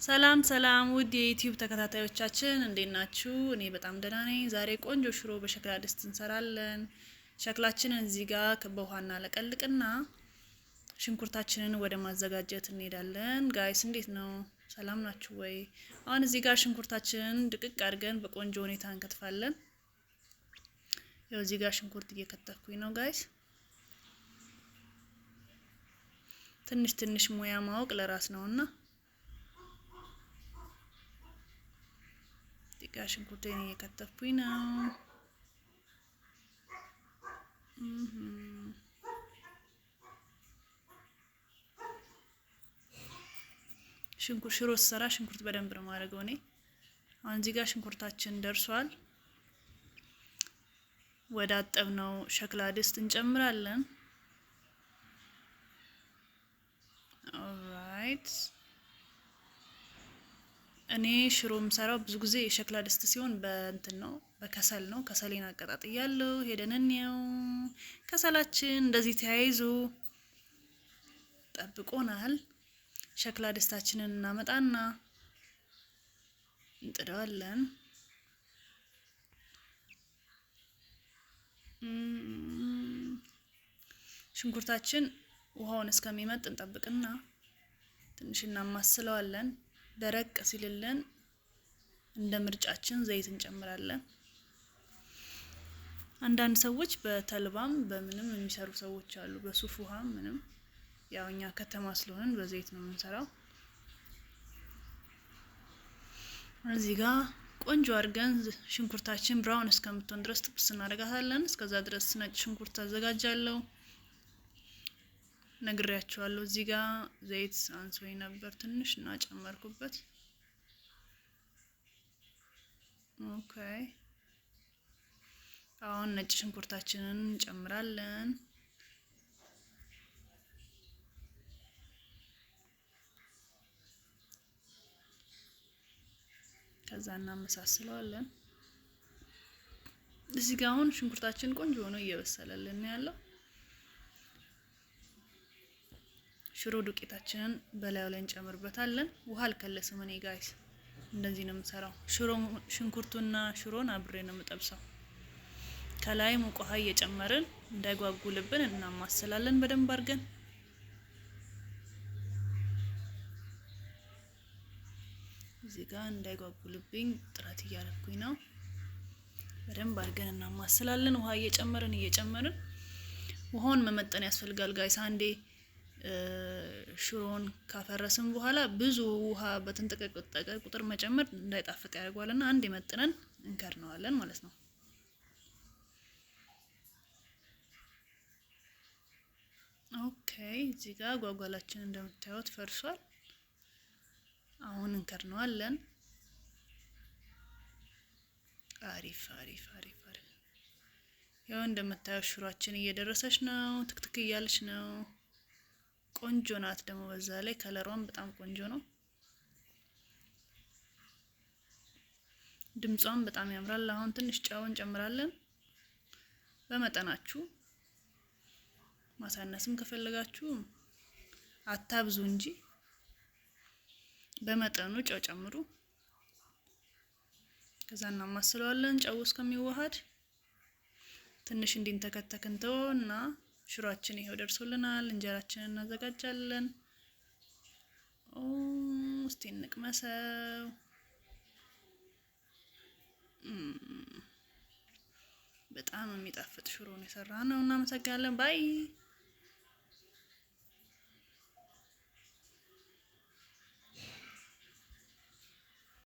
ሰላም ሰላም ውድ የ YouTube ተከታታዮቻችን እንዴት ናችሁ? እኔ በጣም ደህና ነኝ። ዛሬ ቆንጆ ሽሮ በሸክላ ድስት እንሰራለን። ሸክላችንን እዚህ ጋር በውሃ እናለቀልቅና ሽንኩርታችንን ወደ ማዘጋጀት እንሄዳለን። Guys፣ እንዴት ነው? ሰላም ናችሁ ወይ? አሁን እዚህ ጋር ሽንኩርታችንን ድቅቅ አድርገን በቆንጆ ሁኔታ እንከትፋለን። ያው እዚህ ጋር ሽንኩርት እየከተፍኩኝ ነው guys። ትንሽ ትንሽ ሙያ ማወቅ ለራስ ነውና እዚህ ጋር ሽንኩርቴን እየከተፍኩኝ ነው። ሽንኩርት ሽሮ ስሰራ ሽንኩርት በደንብ ነው የማደርገው እኔ። አሁን እዚህ ጋር ሽንኩርታችን ደርሷል። ወደ አጠብነው ሸክላ ድስት እንጨምራለን። Alright፣ እኔ ሽሮ የምሰራው ብዙ ጊዜ የሸክላ ድስት ሲሆን በእንትን ነው፣ በከሰል ነው። ከሰሌን አቀጣጥያለሁ። ሄደን እንየው። ከሰላችን እንደዚህ ተያይዞ ጠብቆናል። ሸክላ ድስታችንን እናመጣና እንጥደዋለን። ሽንኩርታችን ውሃውን እስከሚመጥ እንጠብቅና ትንሽ እናማስለዋለን። ደረቅ ሲልልን እንደ ምርጫችን ዘይት እንጨምራለን። አንዳንድ ሰዎች በተልባም በምንም የሚሰሩ ሰዎች አሉ፣ በሱፍ ውሃ ምንም። ያው እኛ ከተማ ስለሆንን በዘይት ነው የምንሰራው። እዚህ ጋር ቆንጆ አድርገን ሽንኩርታችን brown እስከምትሆን ድረስ ጥብስ እናደርጋታለን። እስከዛ ድረስ ነጭ ሽንኩርት አዘጋጃለሁ። ነግሬያችኋለሁ። እዚህ ጋር ዘይት አንሶኝ ነበር ትንሽ እና ጨመርኩበት። Okay፣ አሁን ነጭ ሽንኩርታችንን እንጨምራለን። ከዛ እናመሳስለዋለን። እዚህ ጋር አሁን ሽንኩርታችን ቆንጆ ሆኖ እየበሰለልን ያለው። ሽሮ ዱቄታችንን በላዩ ላይ እንጨምርበታለን። ውሃ አልከለስም እኔ guys፣ እንደዚህ ነው የምሰራው። ሽሮ ሽንኩርቱና ሽሮን አብሬ ነው የምጠብሰው። ከላይ ሙቅ ውሃ እየጨመርን እንዳይጓጉልብን እናማስላለን በደንብ አድርገን። እዚህ ጋር እንዳይጓጉልብኝ ጥረት እያደረኩኝ ነው። በደንብ አድርገን እናማስላለን። ውሃ እየጨመርን እየጨመርን፣ ውሃውን መመጠን ያስፈልጋል guys። አንዴ ሽሮን ካፈረስን በኋላ ብዙ ውሃ በተንጠቀጠቀ ቁጥር መጨመር እንዳይጣፍጥ ያደርገዋል እና አንዴ መጥነን እንከድነዋለን ማለት ነው። Okay፣ እዚህ ጋር ጓጓላችን እንደምታዩት ፈርሷል። አሁን እንከድነዋለን። አሪፍ አሪፍ አሪፍ አሪፍ። ያው እንደምታዩት ሽሯችን እየደረሰች ነው። ትክትክ እያለች ነው። ቆንጆ ናት። ደግሞ በዛ ላይ ከለሯን በጣም ቆንጆ ነው። ድምጿም በጣም ያምራል። አሁን ትንሽ ጨው እንጨምራለን በመጠናችሁ። ማሳነስም ከፈለጋችሁ አታብዙ እንጂ በመጠኑ ጨው ጨምሩ። ከዛ እናማስለዋለን ጨው እስከሚዋሃድ። ትንሽ እንዲንተከተክ እንተወውና ሽሯችን ይሄው ደርሶልናል። እንጀራችንን እናዘጋጃለን። እስቲ እንቅመሰው። በጣም የሚጣፍጥ ሽሮ ነው የሰራነው። እናመሰግናለን። Bye።